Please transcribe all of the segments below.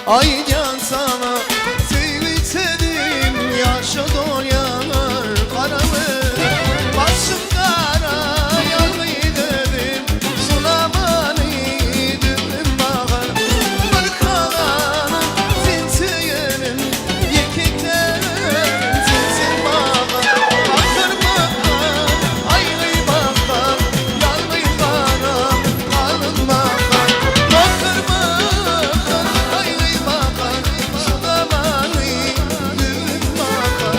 Aýdýan saňa söýgi sözüm Ýaşa dolýar gara gözüm Başym gara ýalňyz özüm Şulamany düzüm maňa Bir kalanym sen söýenim Ýeke tärim sensiň maňa Bakar bakar aýgy bakar Ýalňyz garam galyň bakar Bakar bakar aýgy bakar Şulamany düzüm maňa.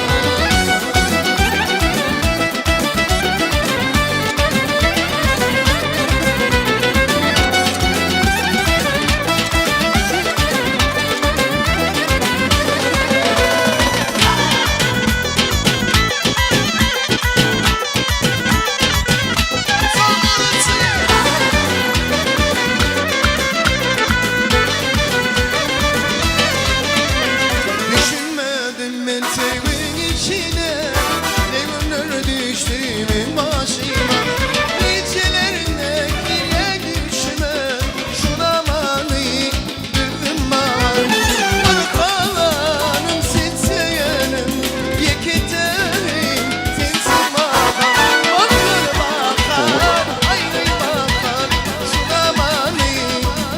Düşünmedim men söýgiň içine, Ne günler düşdi meň başyma. Gijelerinde girýän düşüme, Şulamany düzüm maňa. Bir galanym sen söýenim, Ýeke tärim sensiň maňa. Bakar bakar, aýry bakar, Şulamany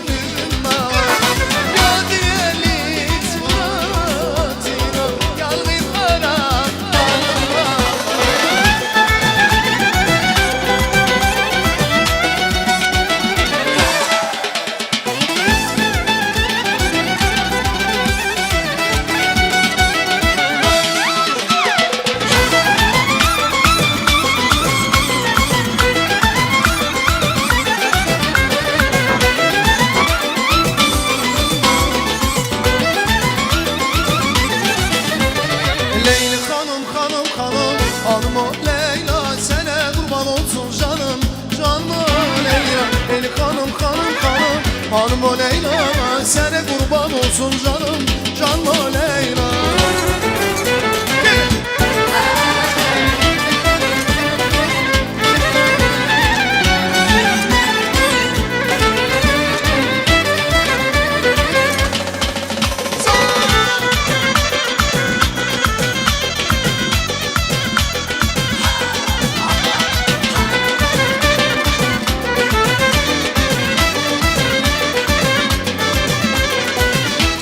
düzüm maňa. Ýa diýeli suratyna, Ýalňyz garap galyň maňa. Leýli hanym hanym hanym Hanym o Leýla sene gurban olsun janym Janma Leýla Leýli hanym hanym hanym Hanym o Leýla sene gurban olsun janym Janma Leýla.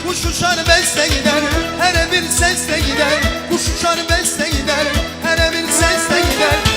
Kuş uçar beste gider, her bir sesle gider. Kuş uçar beste gider, her bir sesle gider.